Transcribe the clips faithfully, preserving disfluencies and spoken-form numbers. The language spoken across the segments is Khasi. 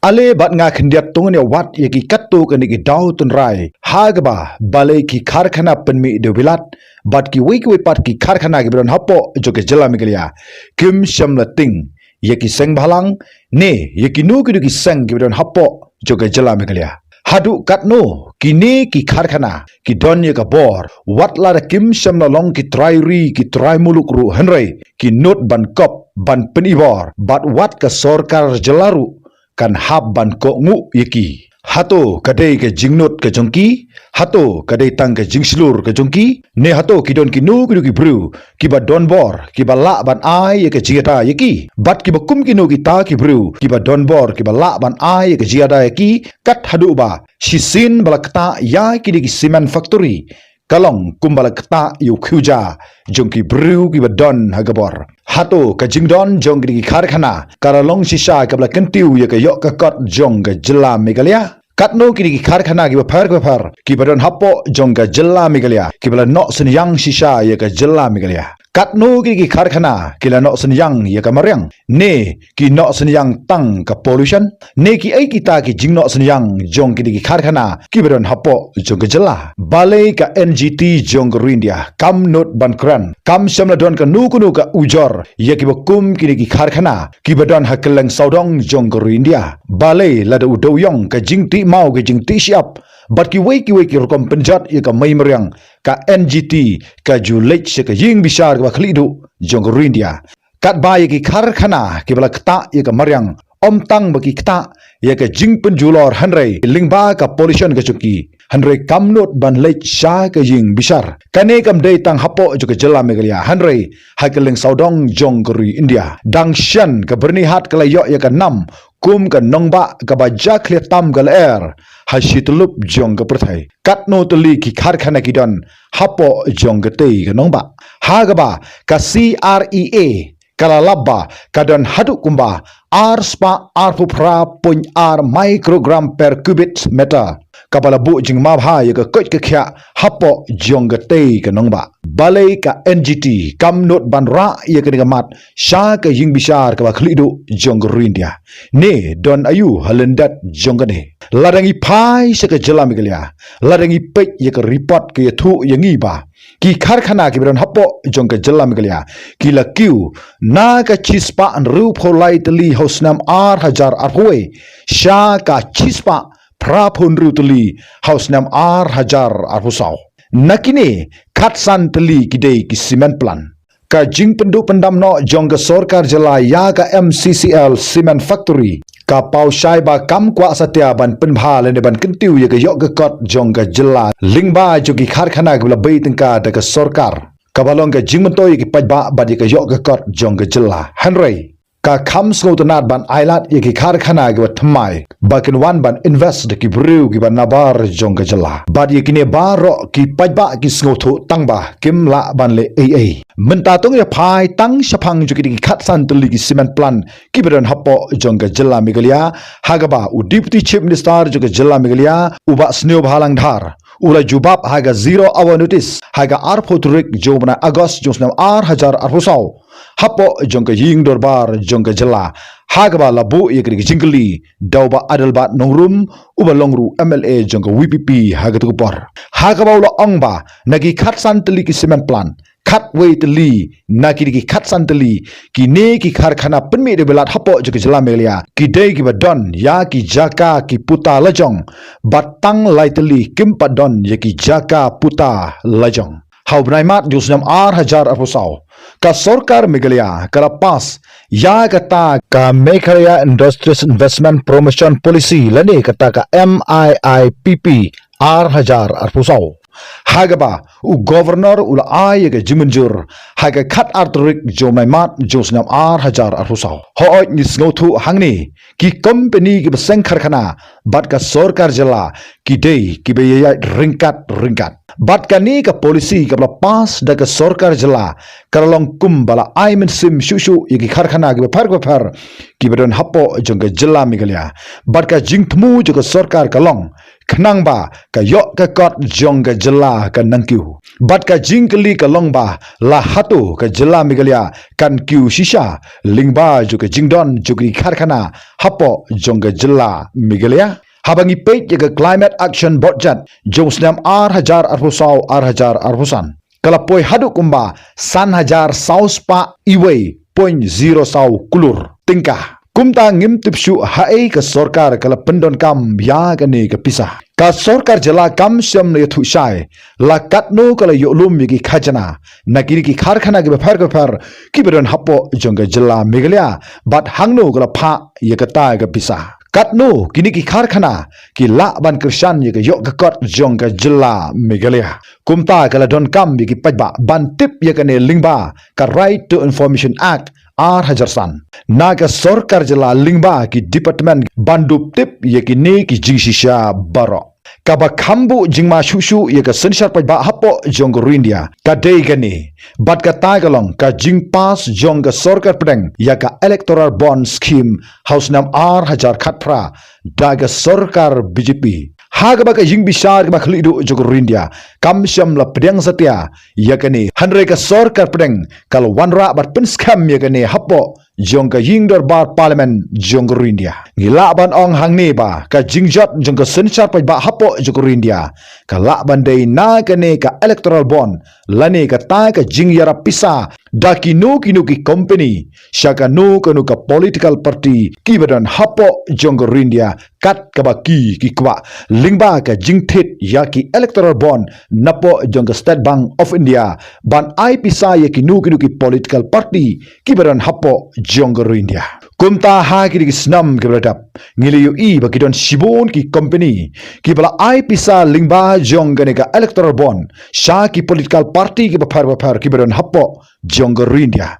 Ale bad nga khyndiat tang ïa wat ïa ki katto katne ki daw tynrai ha kaba balei ki karkhana pynmih da u bilat bad kiwei kiwei pat ki karkhana kiba don hapoh jong ka jylla Meghalaya kim shym la tieng ïa ki seng bhalang ne ïa kino kino ki seng kiba don hapoh jong ka jylla Meghalaya. Haduh katno kine ki karkhana ki don ïa ka bor, wat lada kim shym la long ki trai ri ki trai muluk ruh, hynrei ki nud ban kop ban pynibor bad wat ka sorkar jylla ruh kan hap ban kohnguh ïa ki. Hato ka dei ka jingnud ka jong ki? Hato ka dei tang ka jingshlur ka jong ki? Ne hato ki don kino kino ki briew kiba don bor, kiba lah ban ai ïa ka jingïada ïa ki? Bad kiba kum kino kita ki briew kiba don bor, kiba lah ban ai ïa ka jingïada ïa ki, kat haduh ba shisien ba la ktah ïa kine ki cement factory, ka long kumba la ktah ïa u khiew ja jong ki briew kiba don ha ka bor. Hato ka jingdon jong kine ki karkhana ka la long shisha kaba la kyntiew ïa ka ïoh ka kot jong ka jylla Meghalaya? Katno kine ki karkhana kiba pher kiba pher kiba don hapoh jong ka jylla Meghalaya kiba la noh synñiang shisha ïa ka jylla Meghalaya? Katno kine ki karkhana ki la noh synñiang ïa ka mariang, ne ki noh synñiang tang ka pollution? Ne kiei kita ki jingnoh synñiang jong kine ki karkhana kiba don hapoh jong ka jylla? Balei ka N G T jong ka ri India kam nud ban kren, kam shym la don kano kano ka ujor ïa kiba kum kine ki karkhana kiba don ha kylleng sawdong jong ka ri India? Balei lada u dewïong, ka jingtih maw, ka jingtih shyiap bad kiwei kiwei ki rukom pynjot ïa ka mei mariang, ka N G T ka ju leit sha ka ïing bishar kaba khlieh duh jong ka ri India? Katba ïa ki karkhana kiba la ktah ïa ka mariang, ym tang ba ki ktah ïa ka jingpynjulor, hynrei lyngba ka pollution ka jong ki, hynrei kam nud ban leit sha ka ïing bishar. Kane kam dei tang hapoh jong ka jylla Meghalaya, hynrei ha kylleng sawdong jong ka ri India. Dang shen ka Byrnihat ka la ïoh ïa ka nam kum ka nongbah kaba jakhlia tam ka lyer ha shi tyllup jong ka pyrthei. Katno tylli ki karkhana ki don hapoh jong katei ka nongbah, ha kaba ka C R E A ka la lap ba ka don haduh kumba ar spah arphew phra point ar microgram per cubic meter, kaba la buh jingmabha ïa ka koit ka khiah hapoh jong katei ka nongbah. Balei ka N G T kam nud ban rah ïa kane ka mat sha ka ïing bishar kaba khlieh duh jong ka ri India? Ne don aïu ha lyndet jong kane? Lada ngi phai sha ka jylla Meghalaya, lada ngi peit ïa ka report ka ïathuh ïa ngi ba ki karkhana kiba don hapoh jong ka jylla Meghalaya ki la kiew na ka shispah hynriewphew lai tylli ha u snem ar hajar arphew wei sha ka shispah phraphew hynriew tylli ha u snem ar hajar arphew saw. Na kine, khatsan tylli ki dei ki cement plant. Ka jingpynduh pyndam noh jong ka sorkar jylla ïa ka M C C L Cement Factory ka paw shai ba kam kwah satia ban pynbha lane ban kyntiew ïa ka ïoh ka kot jong ka jylla lyngba jong ki karkhana kiba la bei tyngka da ka sorkar, kaba long ka jingmyntoi ïa ki paidbah bad ïa ka ïoh ka kot jong ka jylla. Hynrei ka kham sngewtynnad ban ailad ïa ki karkhana kiba thymmai ba kin wan ban invest da ki briew kiba nabar jong ka jylla. Bad ïa kine baroh ki paidbah ki sngewthuh tang ba kim lah ban leh ei ei. Mynta to ngin ïa phai tang shaphang jong kine ki khatsan tylli ki cement plant kiba don hapoh jong ka jylla Meghalaya, ha kaba u Deputy Chief Minister jong ka jylla Meghalaya, u Bah Sniawbhalang Dhar, u la jubab ha ka zero hour notice ha ka arphew tarik jong u bnai August jong u snem ar hajar arphew saw hapoh jong ka ïing dorbar jong ka jylla, ha kaba la buh ïa ka jingkylli da u Bah Adelbert Nongrum, uba long ruh M L A jong ka V P P ha kata ka por. Ha kaba u la ong ba na ki khatsan tylli ki cement plant, khatwei tylli na kine ki khatsan tylli kine ki karkhana pynmih da u bilat hapoh jong ka jylla Meghalaya ki dei kiba don ïa ki jaka ki puta lajong, bad tang lai tylli kim pat don ïa ki jaka puta lajong. Ha u bnai Mart jong u snem ar hajar arphew saw, ka sorkar Meghalaya ka la pass ïa kata ka Meghalaya Industries Investment Promotion Policy lane kata ka M I I P P ar hajar arphew saw, ha kaba u Governor u la ai ïa ka jingmynjur ha ka khatar tarik jong u bnai Mart jong u snem ar hajar arphew saw. Hooid, ngi sngewthuh hangne ki company kiba seng karkhana bad ka sorkar jylla ki dei kiba ïaid ryngkat ryngkat. Bad kane ka policy kaba la pass da ka sorkar jylla ka la long kumba la ai mynsiem shuh shuh ïa ki karkhana kiba pher kiba pher kiba don hapoh jong ka jylla Meghalaya. Bad ka jingthmu jong ka sorkar ka long khnang ba ka ïoh ka kot jong ka jylla kan nang kiew. Bad ka jingkylli ka long ba la hato ka jylla Meghalaya kan kiew shisha lyngba jong ka jingdon jong ki karkhana hapoh jong ka jylla Meghalaya. Haba ngi peit ïa ka Climate Action Budget jong u snem ar hajar arphew saw ar hajar arphew san, ka la poi haduh kumba san hajar saw spah iwei point zero saw klur tyngka. Kumta ngim tip shuh haei ka sorkar ka la pyndonkam ïa kane ka pisa. Ka sorkar jylla kam shym la ïathuh shai la katno ka la ïoh lum ïa ki khajna na kine ki karkhana kiba pher kiba pher kiba don hapoh jong ka jylla Meghalaya bad hangno ka la phah ïa kata ka pisa. Katno kine ki karkhana ki lah ban kyrshan ïa ka ïoh ka kot jong ka jylla Meghalaya. Kumta ka la donkam ïa ki paidbah ban tip ïa kane lyngba ka Right to Information Act ar hajar san na ka sorkar jylla lyngba ki department ban dup tip ïa kine ki jingshisha baroh. Kaba kham buh jingma shuh shuh ïa ka synshar paidbah hapoh jong ka Ri India ka dei kane, bad kata ka long ka jingpass jong ka sorkar pdeng ïa ka Electoral Bond Scheme ha u snem ar hajar khatphra da ka sorkar B J P. Ha kaba ka jingbishar kaba khlieh duh jong ka Ri India kam shym la pdiang satia ïa kane, hynrei ka sorkar pdeng ka la wanrah bad pynskhem ïa kane hapoh jong ka ïing dorbar Parliament jong ka Ri India. Ngi lah ban ong hangne ba ka jingjot jong ka synshar paidbah hapoh jong ka Ri India ka lah ban dei na kane ka Electoral Bond lane kata ka jingïarap pisa da kino kino ki company sha kano kano ka political party kiba don hapoh jong ka Ri India kat kaba ki ki kwah, lyngba ka jingthied ïa ki Electoral Bond napoh jong ka State Bank of India ban ai pisa ïa kino kino ki political party kiba don hapoh jong ka Ri India. Kumta ha kine ki snem kiba la dep ngi la ïohi ba ki don shibun ki company kiba la ai pisa lyngba jong kane ka Electoral Bond sha ki political party kiba pher ba pher kiba don hapoh jong ka Ri India.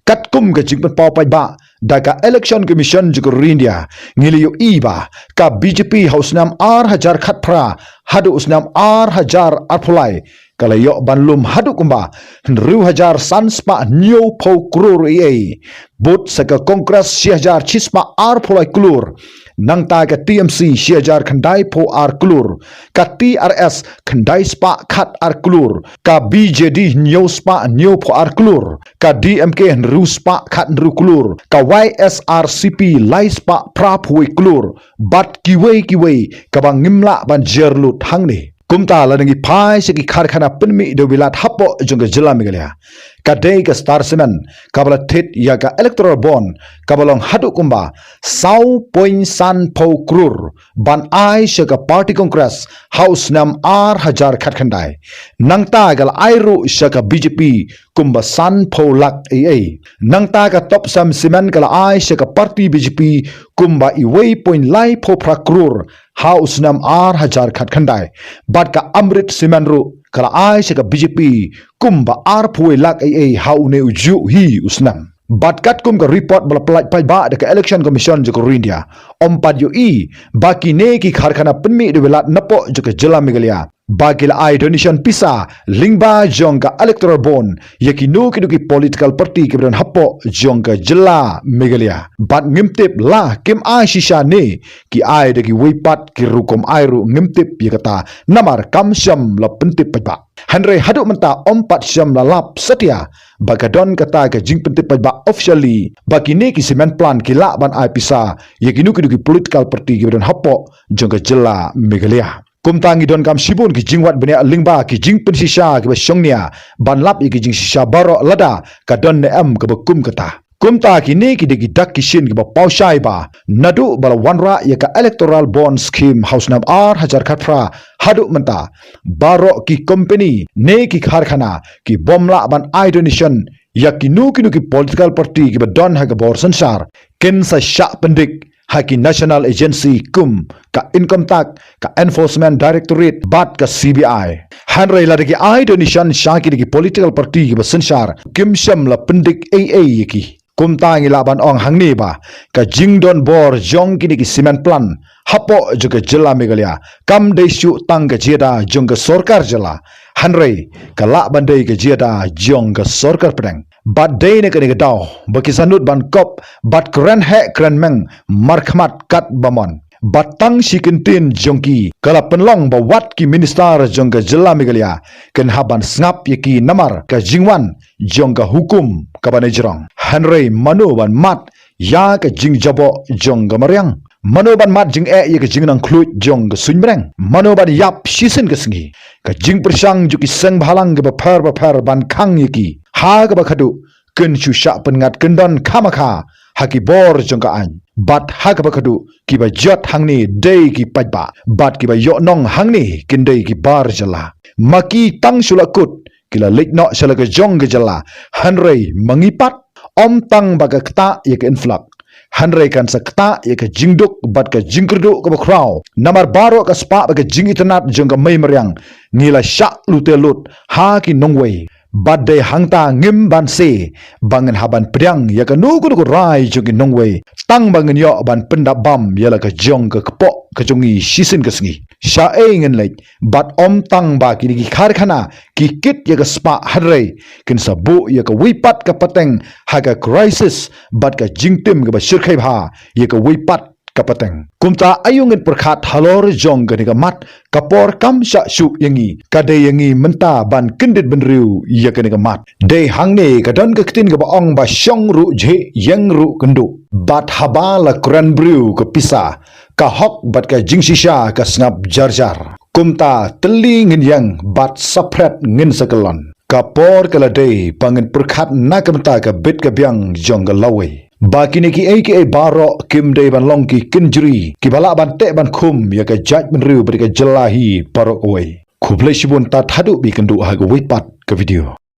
Katkum ka jingpynpaw paidbah da ka Election Commission jong ka Ri India, ngi la ïohi ba ka B J P ha u snem ar hajar khatphra haduh u snem ar hajar arphew lai ka la ïoh ban lum haduh kumba hynriew hajar san spah hynñiewphew klur ei ei, bad sa ka Congress shi hajar shi spah arphew lai klur, nangta ka T M C shi hajar khyndai phew ar klur, ka T R S khyndai spah khat ar klur, ka B J D hynñiew spah hynñiewphew ar klur, ka D M K hynriew spah khat hynriew klur, ka Y S R C P lai spah phraphew wei klur, bad kiwei kiwei kaba ngim lah ban jer lut hangne. Kumta lada ngi phai sha ki karkhana pynmih da u bilat hapoh jong ka jylla Meghalaya, ka dei ka Star Cement kaba la thied ïa ka Electoral Bond kaba long haduh kumba saw point san phew klur ban ai sha ka party Congress ha u snem ar hajar khatkhyndai. Nangta ka la ai ruh sha ka B J P kumba san phew lak ei ei. Nangta ka Topcem Cement ka la ai sha ka party B J P kumba iwei point lai phew phra klur ha u snem ar hajar khatkhyndai. Bad ka Amrit Cement ruh ka la ai sha ka B J P kumba arphew wei lak ei ei ha une u juh hi u snem. Bad katkum ka report ba la pyllait paidbah da ka Election Commission jong ka Ri India, ym pat ïohi ba kine ki karkhana pynmih da u bilat napoh jong ka jylla Meghalaya ba ki la ai donation pisa lyngba jong ka Electoral Bond ïa kino kino ki political party kiba don hapoh jong ka jylla Meghalaya. Bad ngim tip la kim ai shisha ne ki ai da kiwei pat ki rukom ai ruh, ngim tip ïa kata namar kam shym la pyntip paidbah. Hynrei haduh mynta ym pat shym la lap satia ba ka don kata ka jingpyntip paidbah officially ba kine ki cement plant ki lah ban ai pisa ïa kino kino ki political party kiba don hapoh jong ka jylla Meghalaya. Kumta ngi donkam shibun ki jingwad bniah lyngba ki jingpynshisha kiba shongnia ban lap ïa ki jingshisha baroh lada ka don ne em kaba kum kata. Kumta kine ki dei ki dak ki shin kiba paw shai ba naduh ba la wanrah ïa ka Electoral Bond Scheme ha u snem ar hajar khatphra haduh mynta, baroh ki company ne ki karkhana ki bym lah ban ai donation ïa kino kino ki political party kiba don ha ka bor synshar, kin sa shah pyndik ha ki national agency kum ka Income Tax, ka Enforcement Directorate bad ka C B I. Hynrei lada ki ai donation sha kine ki political party kiba synshar, kim shym la pyndik ei ei ïa ki. Kumta ngi lah ban ong hangne ba ka jingdon bor jong kine ki cement plant hapoh jong ka jylla Meghalaya kam dei shuh tang ka jingïada jong ka sorkar jylla, hynrei ka lah ban dei ka jingïada jong ka sorkar pdeng. Bad dei na kane ka daw ba ki sahnud ban kop bad kren heh kren meng markhmat katba mon. Bad tang shi kyntien jong ki ka la pynlong ba wat ki minister jong ka jylla Meghalaya kin hap ban sngap ïa ki namar ka jingwan jong ka hukum kaba nejrong. Hynrei mano ban mad ïa ka jingjaboh jong ka mariang? Mano ban mad jingeh ïa ka jingnang khluit jong ka suiñ bneng? Mano ban ïap shisien ka sngi? Ka jingpyrshang jong ki seng bhalang kiba pher bapher ban khang ïa ki ha kaba khadduh kin shu shah pynngat kyndon khamakha ha ki bor jong ka aiñ. Bad ha kaba khadduh kiba jot hangne dei ki paidbah, bad kiba ïoh nong hangne kin dei ki bar jylla. Ma ki tang shu la kut ki la leit noh sha la ka jong ka jylla, hynrei ma ngi pat, ym tang ba ka ktah ïa ka influx, hynrei kan sa ktah ïa ka jingduk bad ka jingkyrduh kaba khraw. Namar baroh ka spah bad ka jingitynnad jong ka mei mariang ngi la shah lute lut ha ki nongwei. Bad dei hangta ngim banse ba ngin hap ban pdiang ïa kano kano ka rai jong ki nongwei, tang ba ngin ïoh ban pyndap bam ïa la ka jong ka kpoh ka jong ngi shisien ka sngi. Shaei ngin leit? Bad ym tang ba kine ki karkhana ki kit ïa ka spah, hynrei kin sa buh ïa kawei pat ka pateng ha ka crisis bad ka jingtim kaba shyrkhei bha ïa kawei pat ka pateng. Kumta aïu ngin pyrkhat halor jong kane ka mat? Ka por kam shah shuh ïa ngi, ka dei ïa ngi mynta ban kyndit bynriew ïa kane ka mat. Dei hangne ka don ka ktien kaba ong ba shong ruh jhieh, ïeng ruh kynduh. Bad haba la kren briew ka pisa, ka hok bad ka jingshisha ka sngap jar jar. Kumta tylli ngin ïeng bad saphriang ngin sa kyllon. Ka por ka la dei ba ngin pyrkhat na ka bynta ka bit ka biang jong ka lawei. Ba kine kiei kiei baroh kim dei ban long ki kynjri kiba lah ban teh ban khum ïa ka jaitbynriew bad ka jylla hi baroh kawei. Khublei shibun, tad haduh ba ïakynduh ha kawei pat ka video.